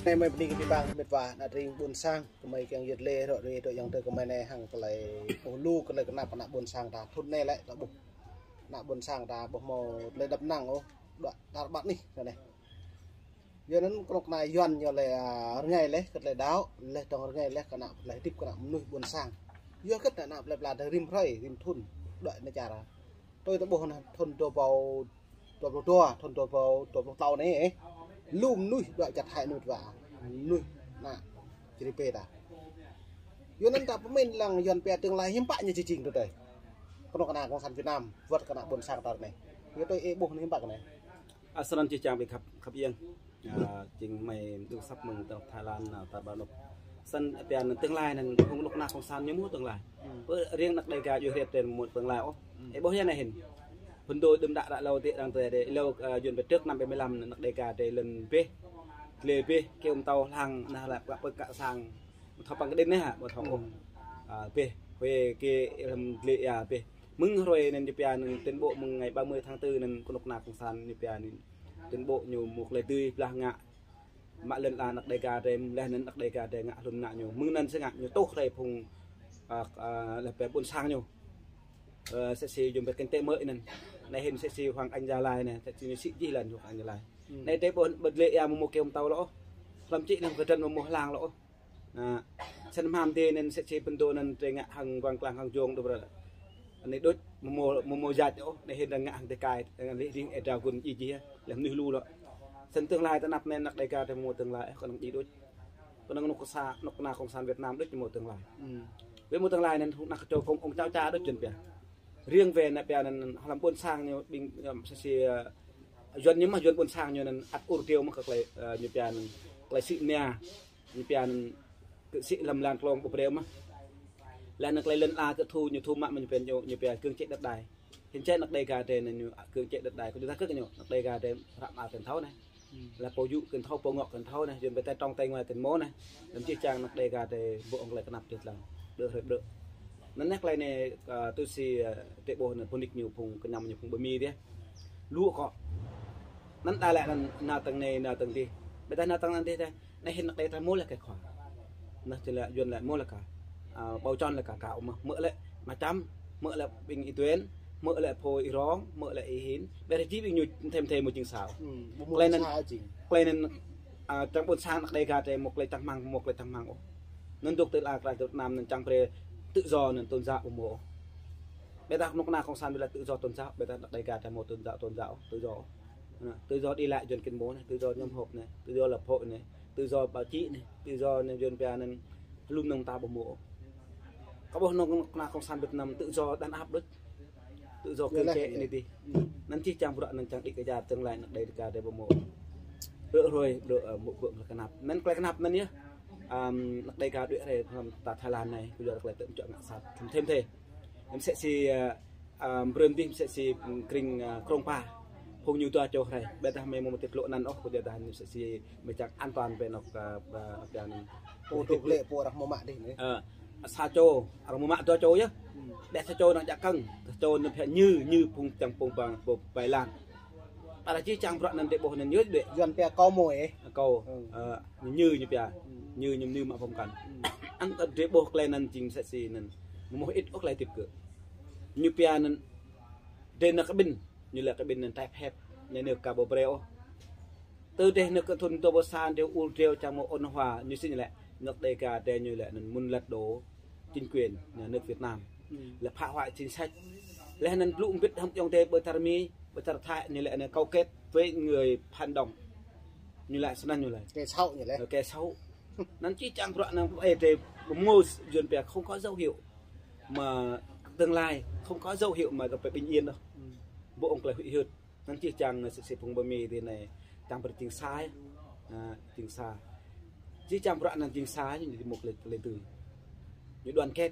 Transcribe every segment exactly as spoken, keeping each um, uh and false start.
Anei mei bni kơ ti bang mĭt wa ană tring ƀuôn sang, kơ mei kiăng yăl dliê rŏ ri rŏ yang tơ kơ mei anei hăng klei ƀuh lu klei knap ană ƀuôn sang ta thŭn anei lĕ ta ƀuh. Ană ƀuôn sang ta ƀuh mâo klei dăp năng ôh, đuĕ tar ƀar anih anei. Yua anăn knŭk kna Yuăn ñu lĕ, a, rngai leh kơ klei đăo, leh dŏng rngai leh kơ ană klei hdĭp kơ ană mnuih ƀuôn sang. Yua kơ ană plei pla ta rĭm hrơi, rĭm thŭn, đuĕ anei čar. Tui ta ƀuh anăn thŭn dua êbâo dua pluh dua, thŭn dua êbâo dua pluh tlâo anei, ơ. Lu mnuih đuĕ čăt hai anut wa, mnuih ană čri pê ta. Yua anăn ta pơmĭn lăng Yuăn pia tương lai hiam pă ñu jing tui tei. Knŭk kna cộng sản Việt Nam, wăt kơ ană ƀuôn sang ta anei. Yua tui ih ƀuh anei hiam pă kơ anei. A, snăn jih jang bi khăp, khăp iêng. A, jing mei dôk săp mơ̆ng tơ Thái Lan, a, tar ƀar anôk. Snăn pia anăn tương lai anăn phung knŭk kna cộng sản ñu mâo tương lai. Pơ riêng anak Đêga djuê hriêt drei mâo tương lai ôh. Ih ƀuh ya anei hĭn. Phŭn dô đưm đă đă lâo ti arăng tơ dê, lâo, a, Yuăn bi trơ̆k năm bảy mươi lăm anak Đêga drei lăn bih. Dliê bih, kêu mtâo hlang, nah lĕ pă pơ kă sang. Mâo thâo păng kđĭn anei hă, mâo thâo ôh. A, bih, huê kê hlăm dliê ya bih. Mơ̆ng hruê anăn ñu pia anăn tuyên bố mơ̆ng ngày ba mươi tháng tư anăn knŭk kna cộng sản ñu pia anăn tuyên bố ñu mâo klei dưi blah ngă. Mă lăn ala anak Đêga drei, leh anăn anak Đêga drei ngă hlŭn ngă ñu. Mơ̆ng anăn si ngă ñu tuh hrei phung, a, a, leh pia ƀuôn sang ñu. Ơ, msĕ si jum bĕ kinh tế mới anăn. Anei hĭn msĕ si Hoàng Anh Gia Lai anei, msĕ si ñu sĭ jih lăn Hoàng Anh Gia Lai. Anei drei ƀuh ƀơ dliê ya mâo mâo kêu mtâo lŏ ôh. Hlăm čĭ anăn kdrăn mâo mâo hlang lŏ ôh. Na, snăn hmăm ti anăn msĕ si phŭn dô anăn drei ngă hŏng guang klang hŏng jông dôk brei. Anei đuč mâo mâo mâo mâo jač ôh, anei hĭn arăng ngă hŏng tơkai, arăng lih ring êa dragun jih jih, leh mnuih lu lŏ. Snăn tương lai tơ anăp anei anak Đêga drei mâo tương lai, ơ, knŏng jih đuč. Knŏng knŭk kna, knŭk kna cộng sản Việt Nam đuč mâo tương lai. Wĕ mâo tương lai anăn knŭk kna kčô kông ŏng čao ča đuč Yuăn pia. Riêng wĕ anăn pia anăn hlăm ƀuôn sang ñu ƀing, ơ, msĕ si, ơ, Yuăn ñu mơh Yuăn ƀuôn sang ñu anăn ăt ur driâo mơh kơ klei, ơ, ñu pia anăn klei sĭ mnia. Ñu pia anăn kơ sĭ hlăm lan klông ƀu brei mơh. Leh anăn klei lăn ala kơ thu ñu thu mă mă ñu pia ñu, ñu pia cưỡng chế đất đai. Hĭn čĕ anak Đêga drei anăn ñu cưỡng chế đất đai. Kơ djŏ ta kơ ñu anak Đêga drei hră mơar kơ thâo anei. Leh pô yŭ kơ thâo, pô ngŏ kơ thâo anei. Yuăn bi tơl trong Tây Nguyên kơ mâo anei. Lăm čih čang anak Đêga drei ƀuh ŏng klei knap ti dlăng. Đơ hrei đơ. Anăn anei klei anei, ơ, tui si, ơ, drei ƀuh anăn phŭn nik ñu phung kñăm ñu phung bơmi dih. Lu kŏ. Anăn đa lĕ anăn nao tơ̆ng anei nao tơ̆ng dih. Ƀiădah nao tơ̆ng anăn dih dih. Anei hĭn anak Đêga drei mâo leh kơ khua. Anăn čih leh Yuăn leh mâo leh kơ, a, ƀâo čŏn leh kơ kâo mơh. Mơ̆ leh Mčăm, mơ̆ leh ƀing Y Tuên, mơ̆ leh phô Y Rong, mơ̆ leh Y Hin. Ƀiădah jih ƀing ñu mthê mthê mâo jing sa. Klei anăn, klei anăn, a, čiăng ƀuôn sang anak Đêga drei mâo klei čang hmăng, mâo klei čang hmăng ôh. Anăn dôk ti ala krah dôk anăn čang brei tự do anăn tôn giáo ƀu mâo ôh. Ƀiădah knŭk kna cộng sản bi lač tự do tôn giáo, ƀiădah anak Đêga drei mâo tôn giáo, tôn giáo, tự do. Anăn, tự do đi lại Yuăn kơ mâo anei, tự do nhóm họp anei, tự do lập hội anei, tự do báo chí anei, tự do anăn Yuăn pia anăn hlŭn năng ta ƀu mâo ôh. Kâo ƀuh knŭk kna cộng sản Việt Nam tự do đàn áp đuč. Tự do cưỡng chế anei dih. Anăn čih čang bruă anăn čang đĭ kơ jar tương lai anak Đêga drei ƀu mâo. Brơ hruê, brơ, ơ, mâo ƀơ̆ng klei knap. Anăn klei knap anăn yơh. Ăm, anak Đêga đuĕ hrei hlăm ta Thái Lan anei, kơ yua klei tơ̆ mčuă ngă sat. Thŭn thê mthê. Msĕ si, ơ, ơ, brơ̆ dih msĕ si, ơ, krĭng, ơ, Krông Pa. Phung ñu dua čô hrei. Ƀiădah mei mâo mâo ti tlŏ anăn ôh, kơ yua dah msĕ si mei čang an toàn wĕ anôk, ơ, ơ, pia anăn. Pô dôk lĕ pô arăng mâo mă dih anei. Ơ, sa čô, arăng mâo mă dua čô yơh. Ƀiădah sa čô năng jak kăng, sa čô năng pia ñu, ñu phung čang phung bang, phung bai lan. Ƀiădah čih čang bruă anăn drei ƀuh anăn ñu đuĕ. Yuăn pia kâo mâo ơ. Kâo, ơ, ñu ñu pia. Ñu ñu ñu mă phung kăn. Anăn drei ƀuh klei anăn jing msĕ si anăn. Mâo mâo ih ôh klei hdĭp kơ. Ñu pia anăn drei nao kƀĭn, ñu lĕ kƀĭn anăn tăp hĕp, ñu nao ka ƀu brei ôh. Tơ drei nao kơ thŭn dua êbâo sa drei ur driâo čang mâo ôn hòa, ñu sĭ ñu lĕ, anak Đêga drei ñu lĕ anăn muốn lật đổ chính quyền nhà nước Việt Nam. Lĕ phá hoại chính sách. Leh anăn blŭ mbĭt hŏng ayŏng adei ƀơi čar Mi, ƀơi čar Thái ñu lĕ anăn cấu kết với người phản động. Ñu lĕ snăn ñu lĕ. Kẻ xấu ñu lĕ. Kẻ xấu. Anăn čih čang bruă anăn ƀuh ê drei ƀu mâo Yuăn pia không có dấu hiệu mà tương lai, không có dấu hiệu mà phải bình yên đâu. Ƀuh ŏng klei huĭ hyưt. Anăn čih čang anăn msĕ si phung bơmi ti anei čang brei jing sa. A, jing sa. Čih čang bruă anăn jing sa ñu mâo klei, klei dưi. Ñu đoàn kết.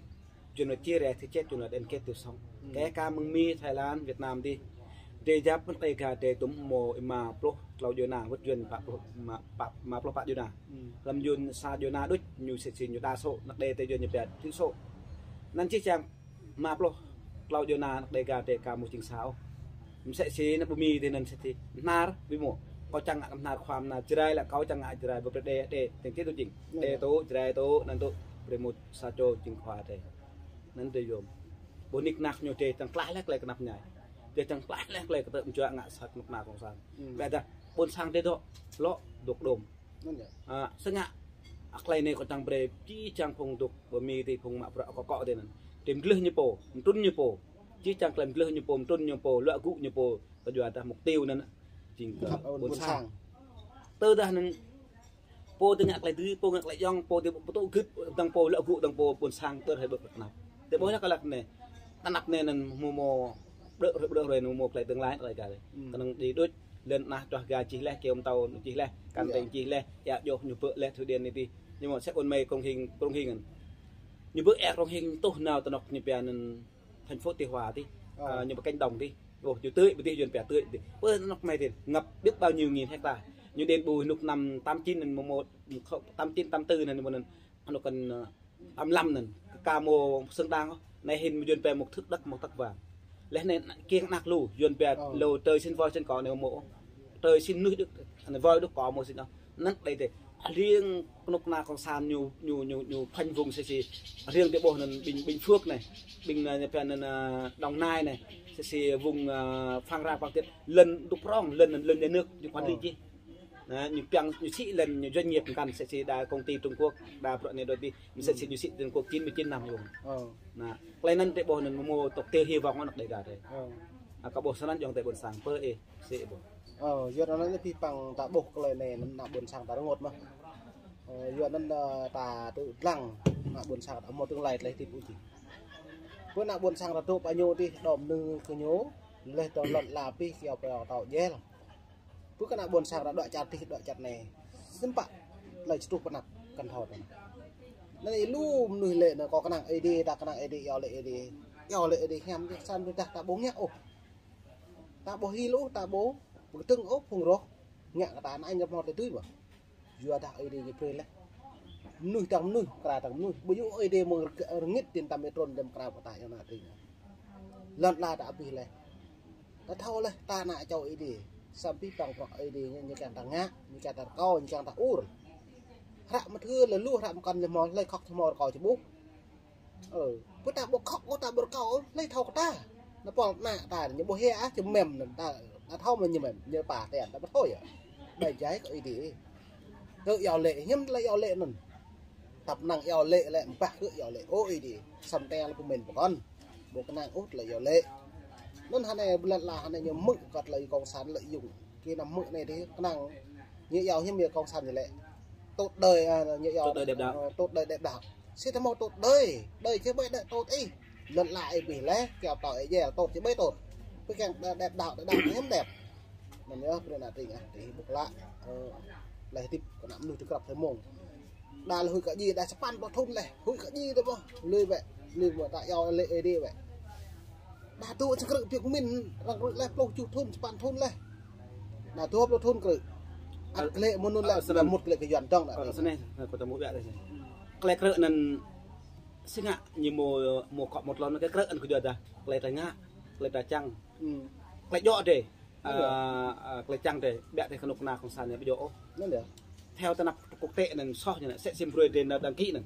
Yuăn lač chia rẽ thì chết, Yuăn lač đoàn kết thì sống. Kể cả mơ̆ng Mi, Thái Lan, Việt Nam dih. Drei yap anak Đêga drei dŭm mâo êma pluh tlâo djuê ana, wăt Yuăn pă pluh, êma, pă, êma pluh pă djuê ana. Hlăm Yuăn sa djuê ana đuč, ñu msĕ si ñu đa số, anak Đê ti Yuăn ñu pia thiểu số. Anăn čih čang êma pluh tlâo djuê ana anak Đêga drei ka mâo jing sa ôh. Msĕ si anăn bơmi ti anăn msĕ si Hnar bi mâo. Kâo čiăng ngă knap khua mnă Jrai leh, kâo čiăng ngă Jrai, ƀuh brei đe, đe, tĭng ti tŭ jing. Đe tŭ, Jrai tŭ, anăn tŭ, brei mŭt sa čô jing khua drei. Anăn drei yuôm. Ƀuh nik nak ñu drei čiăng klah leh klei knap mñai. Drei čiăng klah leh klei ktư̆ mjuă ngă sat knŭk kna cộng sản. Ƀiădah ƀuôn sang drei dôk, lŏ dôk đôm. Anăn yơh. A, snăn ngă, a, klei anei kâo čiăng brei, jih jang phung dôk, ƀơ Mi ti phung mă bruă kơ kâo ti anăn. Drei mdlưh ñu pô, mtrŭn ñu pô. Jih jang klei mdlưh ñu pô, mtrŭn ñu pô, luă gŭ ñu pô, kyuadah mục tiêu anăn, jing kơ ƀuôn sang. Tơdah anăn, pô ti ngă klei dưi, pô ngă klei ayŏng, pô ti pô tŭ gưt, dăng pô luă gŭ, dăng pô ƀuôn sang, tơdah hĕ ƀơ̆ knap. Ti ƀuh leh kơ lăk anei. Tơ anăp anei anăn mâo mâo, ƀrư̆ hruê ƀrư̆ hruê anăn mâo mâo klei tương lai, klei ka. Knŏng đĭ đuč, lăn ala truh ga čih leh, kyâo mtâo čih leh, kăn têñ čih leh, ya joh ñu ƀơ̆ leh, thưr điện anei ti. Ñu mâo sĕ ƀuôn mei Krông Hing, Krông Hing anăn. Ñu ƀơ̆ êa Krông Hing tuh nao ti anôk ñu pia anăn thành phố Tuy Hòa ti. A, ñu ƀơ cánh đồng ti. Ôh, ñu tưi, ƀơ ti yuôn pia tưi ti. Ƀơ anôk mei ti, ngập biết bao nhiêu nghìn hecta. Ñu đền bù hnŭk năm tám chín anăn mâo mâo, tám chín tám tư anăn mâo anăn, anôk kăn, ơ, tám lăm anăn. Ka mâo xứng đáng. Anei hĭn mâo yuôn pia một thước đất một tấc vàng. Leh anei kiêng anak lu, yuôn pia lu, trơi sĭn voi sĭn kâo anei mâo. Trơi sĭn mnuih đuč, anei voi đuč kâo mâo sĭn ôh. Anăn đei ti. Riêng knŭk kna cộng sản ñu, ñu, ñu, ñu khoanh vùng sĭ sĭ. Riêng ti ƀuh anăn ƀing, ƀing Phước anei, ƀing, ơ, ñu pia anăn, ơ, Đồng Nai anei, sĭ sĭ vùng, ơ, Phan Rang Phan Thiết, lăn dôk prŏng, lăn, lăn nhà nước ñu quản lý jih. Anăn, ñu piăng, ñu sĭ lăn, ñu doanh nghiệp mkăn, sĭ sĭ đa công ty Trung Quốc, đa bruă anei đuč ti, sĭ sĭ ñu sĭ Trung Quốc chín mươi chín năm luôn. Anăn, klei anăn ti ƀuh anăn mâo mâo tŏk ti hy vọng anôk đei ga drei. A, kâo ƀuh snăn ayŏng adei ƀuôn sang pơ ih. Sĭ ƀuh. Ơ, yua anăn pih păng ta ƀuh klei anei anăn ană ƀuôn sang ta rơngot mơh. Ơ, yua anăn, ơ, ta tŭ dlăng ană ƀuôn sang ta mâo tương lai tlei ti ƀuh jih. Pơ ană ƀuôn sang ta tŭ pă ñu ti đom nư kơ ñu, leh dơ̆ng lăn ala pih kyâo pơ tâo jel. Pơ kơ ană ƀuôn sang ta đuĕ čar ti đuĕ čar anei. Snăn pă tlei čtruh pnăp kăn thâo tơ. Anăn ih lu mnuih lĕ anăn kâo knang Aê Diê, ta knang Aê Diê, iâu lĕ Aê Diê. Iâu lĕ Aê Diê hiam ti san bi dah ta ƀu ngă ôh. Ta ƀu hil ôh, ta ƀu, ƀu kdơ̆ng ôh, phung roh. Ngă kơ ta anăn ñu mâo tơdơi mơh. Yuadah Aê Diê ñu brei leh. Mnuih dăng mnuih, mkra dăng mnuih. Ƀu djŏ Aê Diê mơ̆ng rơngit tin tăm ih trŭn dăm mkra pơtah yơh anăn ti ñu. Lăn ala ta abih leh. Ta thâo leh, ta ană čô Aê Diê. Săm pih păng prŏk Aê Diê ñu, ñu kiăng ta ngă, ñu kiăng ta rơkâo, ñu kiăng ta ur. Hră mthưr leh lu, hră mkăn leh mâo, leh khŏk thâo mâo rơkâo čih ƀuh. Ơ, pơ ta ƀu khŏk ôh, ta ƀu rơkâo ôh, hlei thâo kơ ta. Anăn pôl ană ta, ñu ƀuh hia ah, čem mem anăn ta, ta thâo mơ̆ ñu mem, ñu pă tian, ta ƀu thâo yơh. Ƀai jai kơ Aê Diê. Kơ iâu lĕ, hiam tlei iâu lĕ anăn. Tăp năng iâu lĕ lĕ, mpah kơ iâu lĕ, ơ Aê Diê. Săm teng lĕ pơmĭn pơkŏn. Ƀu knang ôh tlei iâu lĕ. Anăn hơnei blan la hơnei ñu mơ̆ kơ tlei cộng sản lợi dụng. Kơ anăn mơ̆ anei dih knang ñu iâu hiam ñu cộng sản ñu lĕ. Tốt đời, à, ñu iâu, tốt đời đẹp đạo. Ờ, tốt đời đẹp đạo. Sĭt mâo tốt đời, đời kơ ƀai đa tốt ih. Lăn ala ih bih leh, kyâo ptâo ih jel, tốt kơ ƀai tốt. Pơkeng đa đẹp đạo, đa đạo hiam đẹp. Anăn yơh, brei anăn tring ah, tring ƀuh lă. Ơ, leh tĭp kơ anăn mnuih tơkrăp thei mông. Đa leh huĭ kơ ji, đa sapăn pluh thŭn leh, huĭ kơ ji tơ mơh. Lui bĕ, lui mơ̆ ta iâu lĕ Aê Diê bĕ. Đa dua čơ krư̆ biêk min, arăng krư̆ leh pluh kjuh thŭn, sapăn thŭn leh. Đa dua pluh thŭn krư̆. Ăt klei mơnun leh, ơ, snăn. Mŭt klei kơ Yuăn dŏng đa. Ơ, snei, kâo tơ mŭt biă leh snei. Klei krư̆ anăn si ngă ñu mâo, mâo kŏ mâo tlôn, klei krư̆ anăn kyuadah klei ta ngă, klei ta čiăng. Klei djŏ dih. Ơ, ơ, klei čiăng dih, biă dih knŭk kna cộng sản ñu ƀu djŏ ôh. Anăn yơh. Theo tơ anăp quốc tế anăn soh ñu anăn, sĕ sim brei dih anăn đăng ký anăn.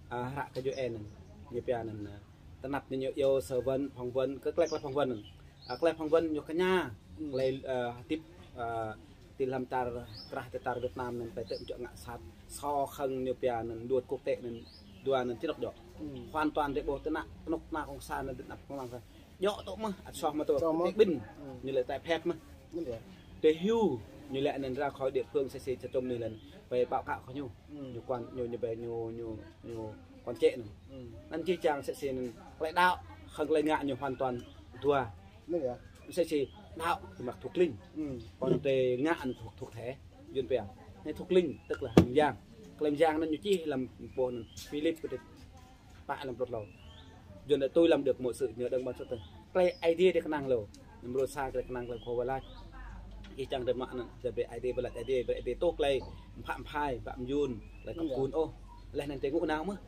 A, hră kơ U N anăn. Ñu pia anăn, a, tơ anăp ñu, ñu iêu sơ vấn, phỏng vấn, kơ klei, klei phỏng vấn anăn. A, klei phỏng vấn ñu kña. Klei, a, tĭp, a, ti hlăm čar, krah ti čar Việt Nam anăn, klei tơ̆ mčŏ ngă sat. So khăng ñu pia anăn, luật quốc tế anăn, dua anăn činŏk djŏ. Hoàn toàn dih ƀuh tơ anăp knŭk kna cộng sản anăn, tơ anăp cộng sản. Djŏ tŭ mơh, ăt soh mơh tŭ. Soh mơh. Ti ƀĭn, ñu lĕ tai phep mơh. Anăn yơh. Ti hiu, ñu lĕ anăn ra khỏi địa phương sĕ sĕ čơ čôm anei lĕ, pai báo cáo kơ ñu. Ñu quản, ñu, ñu pai, ñu, ñu, ñu quản chế anăn. Anăn jih jang sĕ sĕ anăn, klei đăo, khăng klei ngă ñu hoàn toàn dua. Anăn yơh. Sĕ sĕ đăo, ti mă thuộc linh. Còn ti ngă anăn thuộc, thuộc thể, Yuăn pia. Anei thuộc linh, tức là hình dáng. Klei hình dáng anăn ñu čih hlăm boh anăn Philip kơ pă hlăm pluh tlâo. Yuăn lĕ tôi làm được mọi sự nhờ đấng ban cho tôi. Klei Aê Diê dih knang leh. Ñu mrô sa klei knang klei khua wah lač. Ih čiăng dơ̆ng mă anăn, dơ̆ng brei Aê Diê wah lač Aê Diê, brei Aê Diê tŭ klei mpă mphai, mpă myun, klei kăp kun ôh. Leh anăn drei ngă nao mơh.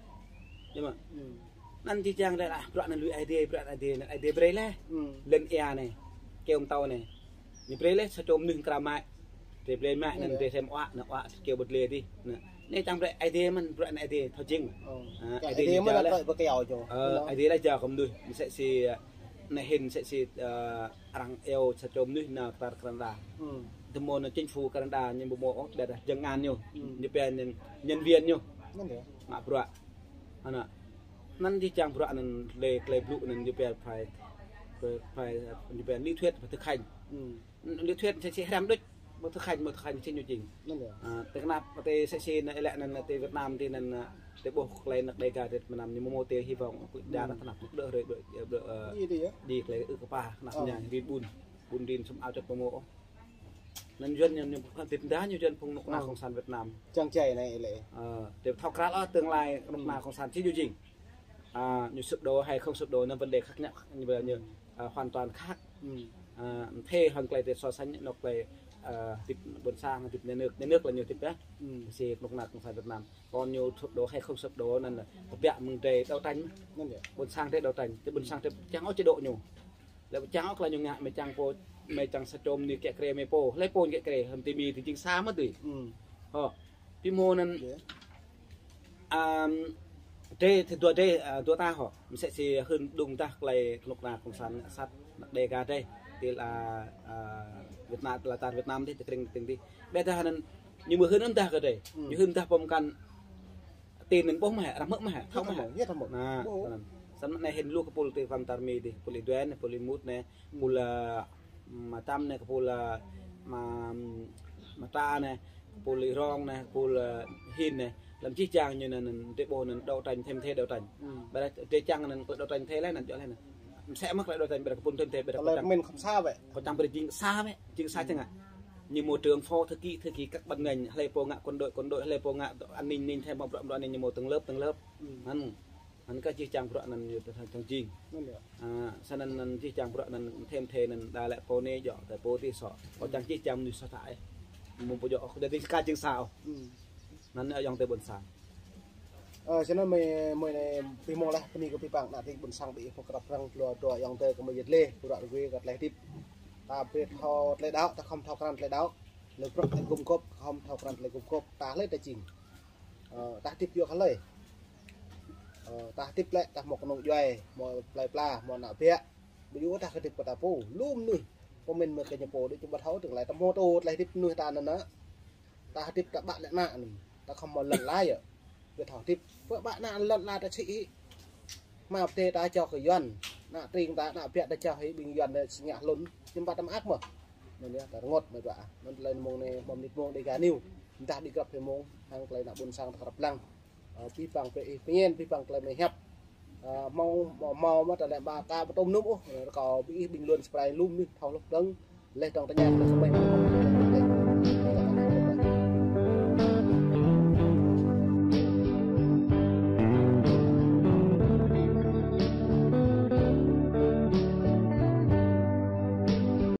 Ñu mă. Anăn jih jang drei lah, bruă anăn lui Aê Diê, bruă Aê Diê, anăn Aê Diê brei leh. Lăn êa anei, kyâo mtâo anei. Ñu brei leh, sa čô mnuih mkra mă. Drei blei mă anăn drei hrăm uă, anăn uă kơ ƀuh dlê dih. Anăn. Anei čiăng brei Aê Diê mơh, brei anăn Aê Diê thâo jing mơh. Ơ, Aê Diê mơh leh, brei kơ kâo čô. Ơ, Aê Diê leh jao kơ mnuih, msĕ si, ơ, anăn hĭn msĕ si, ơ, arăng iêu sa čô mnuih nao ktar Canada. Tơmô anăn chính phủ Canada ñu ƀu mâo ôh, ƀiădah jơ̆ng an ñu. Ñu pia nhân, nhân viên ñu. Ngă bruă. Anăn. Anăn jih jang bruă anăn leh klei blŭ anăn ñu pia phải, phải, phải, ñu pia lý thuyết và thực hành. Lý thuyết msĕ si hrăm đuč, mâo thực hành, mâo thực hành msĕ ñu jing. Anăn. Ơ, ti knap, ti msĕ si anăn lĕ anăn ti Việt Nam ti anăn, ơ, ti ƀuh klei anak Đêga ti Việt Nam ñu mâo mâo ti hy vọng kơ đa anăn knap đuč rei đuč, đuč, ơ, di klei ư kơ pa, knap ñu, rin ƀun, ƀun rin sum ao čăt pô mâo ôh. Anăn Yuăn ñu, ñu, ti đa ñu Yuăn phung knŭk kna cộng sản Việt Nam. Čiăng čai anei lĕ. Ơ, ti thâo kral ôh tương lai knŭk kna cộng sản msĕ ñu jing. À, ñu sụp đổ hay không sụp đổ, anăn vấn đề khác nhau, như bây giờ như, à, hoàn toàn khác. À, thế hơn klei ti so sánh, anôk klei, à, hdĭp ƀuôn sang, hdĭp nhà nước, nhà nước là ñu hdĭp yơh. Si knŭk kna cộng sản Việt Nam. Còn ñu sụp đổ hay không sụp đổ, anăn là kbiă mơ̆ng drei đấu tranh. Ƀuôn sang drei đấu tranh, ti ƀuôn sang drei čiăng ôh chế độ ñu. Leh čiăng ôh klei ñu ngă, mei čiăng pô, mei čiăng sa čô mnuih kiă kriê mei pô. Leh pô kiă kriê, hăm ti mi ti jing sa mơh ti. Hŏ. Ti mâo anăn, ăm, drei, ti dua drei, ơ, dua ta hŏ. Msĕ si hưn đŭng dah klei knŭk kna cộng sản ngă sat, anak Đêga drei. Ti la, ơ, Việt Nam, ti la čar Việt Nam ti, ti krĭng ti krĭng ti. Ƀiădah anăn, ñu mâo hưn anăn dah kơ drei. Ñu hưn dah pô mkăn ti anăn ƀuh mơh, arăng hmư̆ mơh, thâo mơh. Anăn. Snăn anei hĭn lu kơ pul ti Van Tarmi ti, pul Y Duen, pul Y Mut anei, pul, ơ, Ma Čăm anei, kơ pul, ơ, Ma, Ma Tra anei, kơ pul Y Rong anei, kơ pul, ơ, Hin anei. Hlăm jih jang ñu anăn, anăn, drei ƀuh anăn đấu tranh, thêm thế đấu tranh. Ƀiădah drei čiăng anăn, klei đấu tranh thế leh anăn, djŏ leh anăn. Msĕ mơh klei đấu tranh, ƀiădah kơ pul thêm thế, ƀiădah kơ čiăng brei jing sa wĕ, jing sa čiăng ngă. Ñu mâo trưởng phó, thư ký, thư ký các ban ngành, hlei pô ngă quân đội, quân đội, hlei pô ngă an ninh, ninh, thêm mâo bruă, bruă anei ñu mâo tầng lớp, tầng lớp. Anăn. Anăn kơ jih jang bruă anăn ñu tơdah čiăng jing. Ơ, snăn anăn jih jang bruă anăn thêm thế anăn đa lĕ pô anei djŏ, ti pô ti sŏ. Kâo čiăng jih jang mnuih sŏ thâo. Mâo pô djŏ, kơ đa ti ka jing sa ôh. Anăn ayŏng adei ƀuôn sang. Ơ, snăn mei, mei anei bi mâo leh, bơni kơ bi păng, anăn ti ƀuôn sang bi ih pô krăp răng, dua, dua ayŏng adei kơ mei yăl dliê, bruă rơgui kơ klei hdĭp. Ta brei thâo klei đăo, ta khŏm thâo krăn klei đăo. Leh bruă klei gum gôp, khŏm thâo krăn klei gum gôp, ta hlei ta jing. Ơ, ta hdĭp yua kơ hlei. Ơ, ta hdĭp lĕ, ta mâo knông djuai, mâo plei pla, mâo ană biă. Bi yua ta hdĭp kơ ta pô, lu mnuih. Pô mĭn mơ̆ng kơ ñu pô, đuč ƀu thâo tơ̆ng lei, ta mâo tô, tlei hdĭp mnuih ta anăn. Ta hdĭp ta ƀă lĕ anăn. Ta khŏm mâo lăn ala yơh. Bi thâo hdĭp, ƀă anăn lăn ala ta čhĭ. Mă ptê ta čŏk kơ Yuăn. Ană tring ta, ană biă ta čŏk hĭ ƀing Yuăn ta sñă hlŭn. Ñu ƀă ta mơak mơh. Anăn yơh, ta rngot mơh ƀă. Anăn tlei mông anei, mâo mnĭt mông Đêga News. Dah đi grăp hlei mông, hăng klei ană ƀuôn sang ta krăp lăng. Ơ, bi păng brei ih pơñen, bi păng klei mei hiăp. Ơ, mâo, mâo, mâo mă ta lĕ ƀă ka ƀu tŭm nŭm ôh. Kâo bi ih bình luận sơprai lu mnuih thâo hlăp dơ̆ng. Leh dŏng tơña, leh kơ mei.